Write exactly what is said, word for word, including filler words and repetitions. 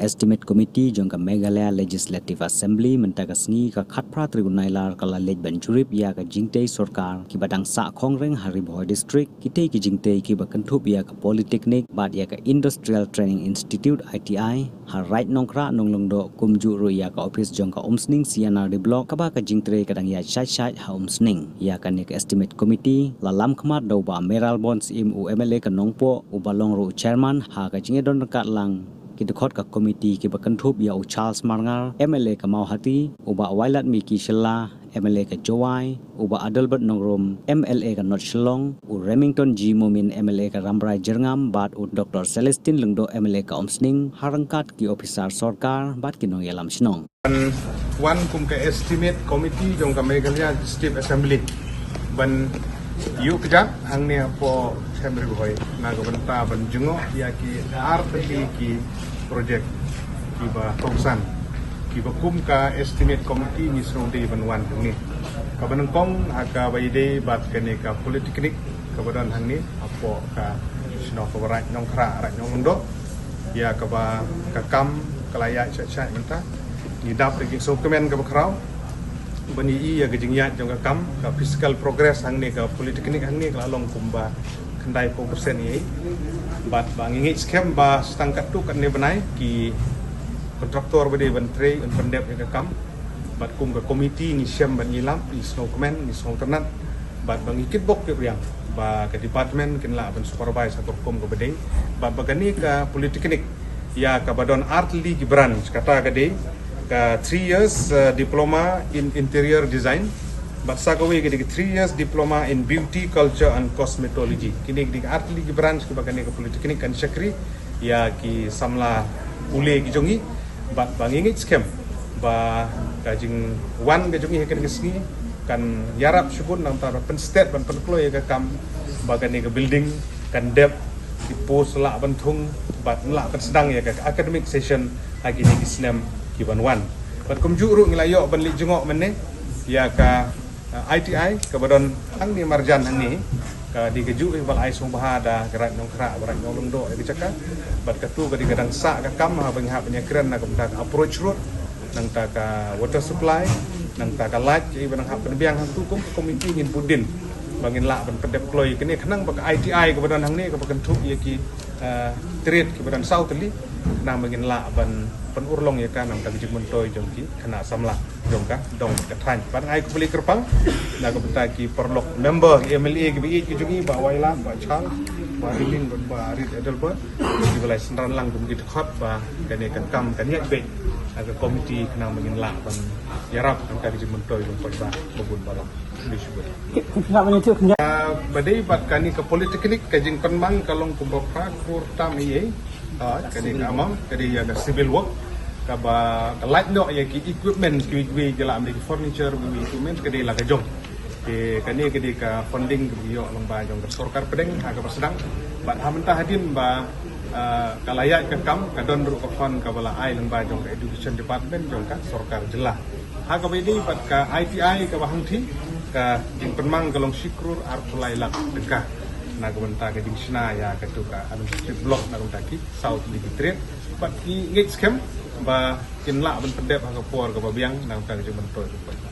Estimate Committee jong ka Meghalaya Legislative Assembly mynta ka sngi ka khatphra tarik u Nailar ka la leit ban jurip ïa ka jingtei sorkar kiba dang sah khongryng ha Ri Bhoi District, kitei ki jingtei kiba kynthup ïa ka Polytechnic bad ïa ka Industrial Training Institute, I T I, ha Raid Nongkhrah Nonglyngdoh, kumjuh ruh ïa ka ophis jong ka Umsning C and R D Block kaba ka jingtrei ka dang ïaid shait shait ha Umsning. Ïa kane ka Estimate Committee la lam khmat da u Bah Mayralborn Syiem, u M L A ka Nongpoh, uba long ruh u chairman. Ha ka jingïadon ryngkat lang ki dkhot ka komiti kiba kynthup ïa u Charles Marngar, M L A ka Mawhati, u Bah Wailadmiki Shylla, M L A ka Jowai, u Bah Adelbert Nongrum, M L A ka North Shillong, u Remington G Momin, M L A ka Rambrai Jyrngam, bad u Doctor Celestine Lyngdoh, M L A ka Umsning, ha ryngkat ki ophisar sorkar bad ki nongïalam shnong. Ban wan kum ka Estimate Committee jong ka Meghalaya Legislative Assembly ban ïuh kjat hangne hapoh Shem Ri Bhoi na ka bynta ban jngoh ïa ki artylli ki project kiba kongsan, kiba kum ka Estimate Committee ngi sngewdei ban wan hangne. Kaba nyngkong ha kaba ïadei bad kane ka Polytechnic kaba don hangne hapoh ka shnong kaba Raid Nongkhrah, Raid Nonglyngdoh. Ïa kaba ka kam ka la ïaid shait shait mynta. Ngi dap da ka jingsngewkmen kaba khraw ban ïohi ïa ka jingïaid jong ka kam, ka physical progress hangne ka Polytechnic hangne ka la long kumba khyndai phew percent ïa. Bad ba ngi ngeit skhem ba sa tang katto katne bnai ki kontraktor ba dei ban trei un pyndep ïa ka kam. Bad kum ka komiti ngi shem bad ngi lap, ngi sngewkmen, ngi sngewtynnat. Bad ba ngi kitbok kitrwiang ba ka department kin lah ban supervise ha ka rukom kaba dei. Bad ba kane ka Polytechnic ïa kaba don artylli ki branch, kata ka dei ka three years, uh, diploma in interior design. Bad sa kawei ka dei ka three years diploma in beauty, culture and cosmetology. Kine ki dei ka artylli ki branch kiba kane ka Polytechnic kan shakri ïa ki samla pule ki jong ngi. Bad ba ngi ngeit skhem ba ka jingwan ka jong ngi ha kane ka sngi kan ïarap shibun nangta ban pynsted ban pynkloi ïa ka kam ba kane ka building kan dep, ki post lah ban thung bad lah ban sdang ïa ka academic session ha kine ki snem ki ban wan. Bad kumjuh ruh ngi la ïoh ban leit jngoh mynne ïa ka uh, I T I kaba don hangne marjan hangne. Ka dei kajuh ba la ai sngewbha da ka Raid Nongkhrah bad Raid Nonglyngdoh ïa ka jaka. Bad katu ka dei ka dang sah ka kam haba ngi hap ban ïakren na ka bynta ka approach road, nangta ka water supply, nangta ka light ïa ba nang hap ban biang. Hangtu kum ka komiti ngin bud dien ba ngin lah ban pyndep kloi kane khnang ba ka I T I kaba don hangne kaba kynthup ïa ki uh, trade kiba don saw tylli, khnang ba ngin lah ban pynurlong ïa ka nangta ka jingmyntoi jong ki khynnah samla jong ka dong ka thaiñ. Bad nga ai khublei kyrpang na ka bynta ki paralok member, ki M L A kiba ïeit ki jong ngi, Bah Wailadmiki, Bah Charles, Bah Rilin bad Bah Reed Adelbert, kiba la synran lang kum ki dkhot ba kane ka kam kan ïaid beit ha ka komiti khnang ba ngin lah ban ïarap nangta ka jingmyntoi jong paidbah ba bun balang. Khublei shibun. Ah, ba dei bad kane ka Polytechnic ka jingpynmang ka long kumba phra klur tam ïa. Ah, kane ka amount ka dei ïa ka civil work kaba ka lait noh ïa ki equipment kiwei kiwei, ki la mih ki furniture, kiwei equipment ka dei la ka jong. Te kane ka dei ka funding kaba ïoh lyngba jong ka sorkar pdeng ha kaba sdang. Bad ha mynta hadien ba, ah, ka la ïaid ka kam ka don ruh ka fund kaba la ai lyngba jong ka education department jong ka sorkar jylla. Ha kaba ïadei bad ka I T I kaba hangthie, ka jingpynmang ka long shi klur arphew lai lak tyngka na ka bynta ka jingshna ïa katu ka administrative block na ka bynta ki saw tylli ki trade. Bad ngi ngeit skhem ba kin lah ban pyndep ha ka por kaba biang na ka bynta ka jingmyntoi jong ka.